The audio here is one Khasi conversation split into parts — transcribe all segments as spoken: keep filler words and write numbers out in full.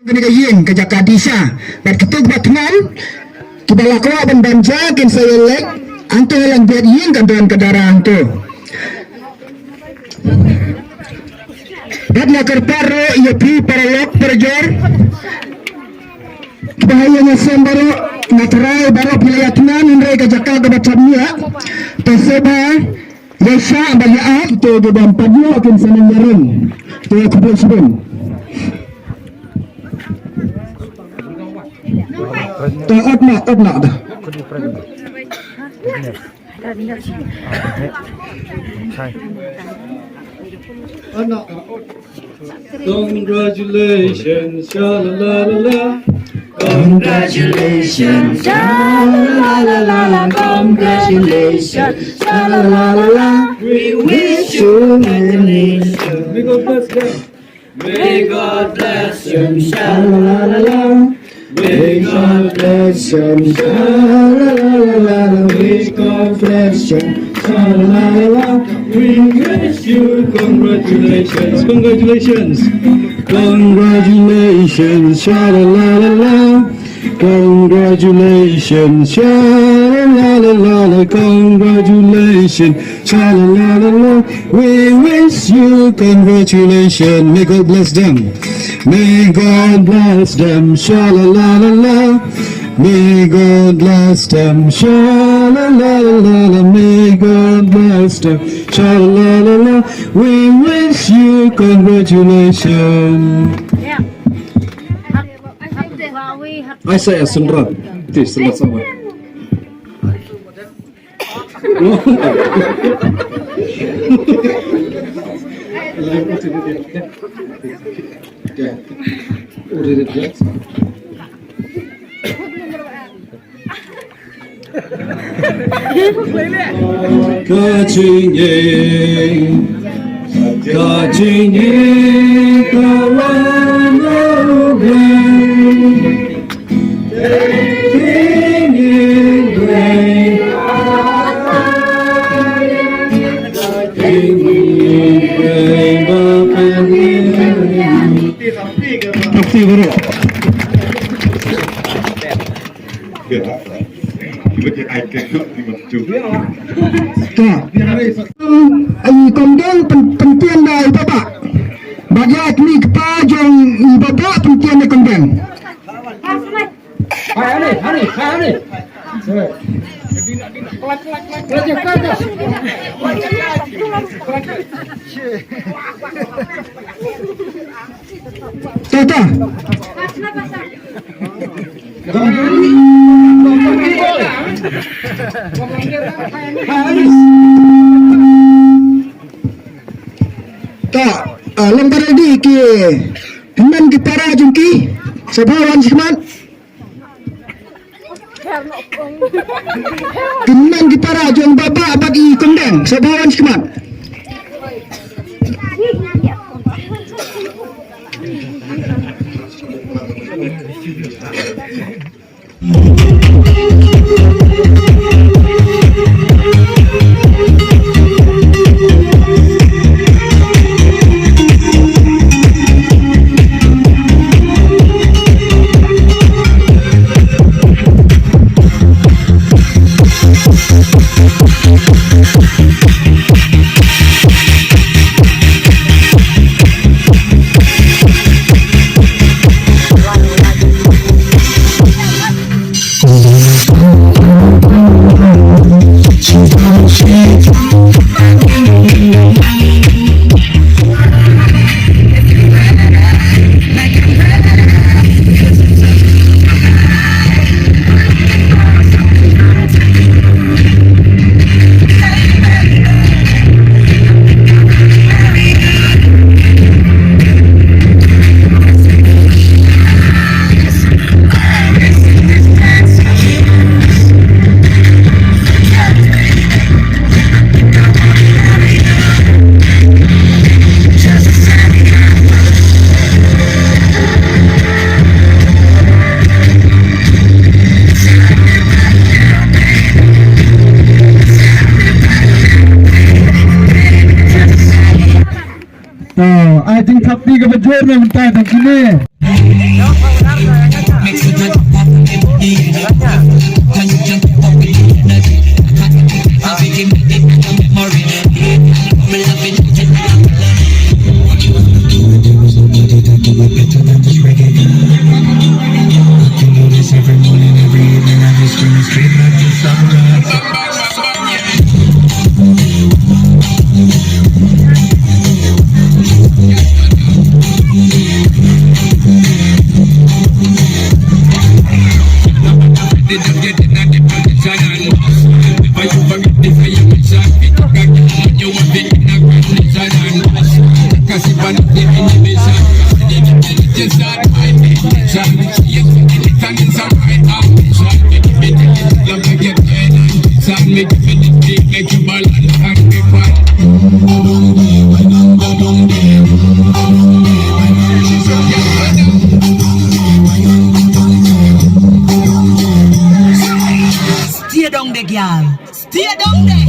Kane ka ïing ka jaka disha bad kito kiba thngan kiba la kwah ban bam ja kin sa ïaleit hangto ha lang bad ïing kan don ka dara hangto. Bad nga kyrpad ruh ïa phi paralok parajor kiba ha ïing ha sem baroh, nga trai baroh phi la ïa thngan hynrei ka jaka kaba cham ïa. Te sngewbha ïa shah bad ïa ap, te kiba ym pat ïoh kin sa nang ïaring. Te khublei shibun. Te ap na, ap na da. Congratulations, sha la la la la. Congratulations, sha la la la la. Congratulations, sha la la la la. We wish you many. May God bless them. May God bless them, sha la la la la. May God bless them, sha la la la la. May God bless them, sha la la la la. We wish you congratulations, congratulations, congratulations, sha la la la la. Congratulations, sha la la la la. Congratulations, sha la la la la. We wish you congratulations. May God bless them. May God bless them. Sha la la la la. May God bless them. Sha la la la la. May God bless them. Sha la la la. We wish you congratulations. Ai sa ïa sngewbha. Ti sngewbha sama. Ka jingim, ka jingim ka wan na U Blei. Ka jingim Blei. Ka jingim Blei ba pynlong. Ai kongdeng pyn-, pyntian da i baba. Bad ïa kmie kpa jong i baba pyntian da kongdeng. Tata. Ta, ah, long baraldi ki hynmen ki para jong ki, sngewbha wan sha khmat. Ki hynmen ki para jong baba bad i kongdeng, sngewbha wan sha khmat. To, ai jingthap kti kaba jur na mynta tang kine. Stia dong de gyal. Stia dong de.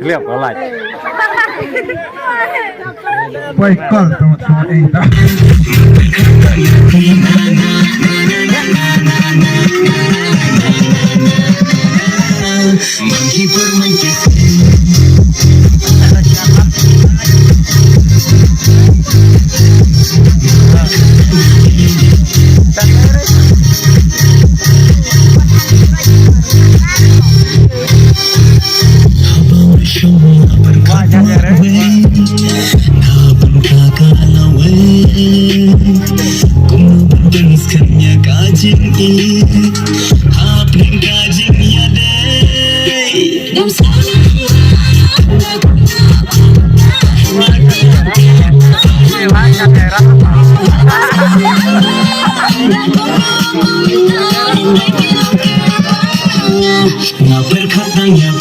Liap, alright. Poi kol tu tu eh ta. Nga pyrkhat tang ïa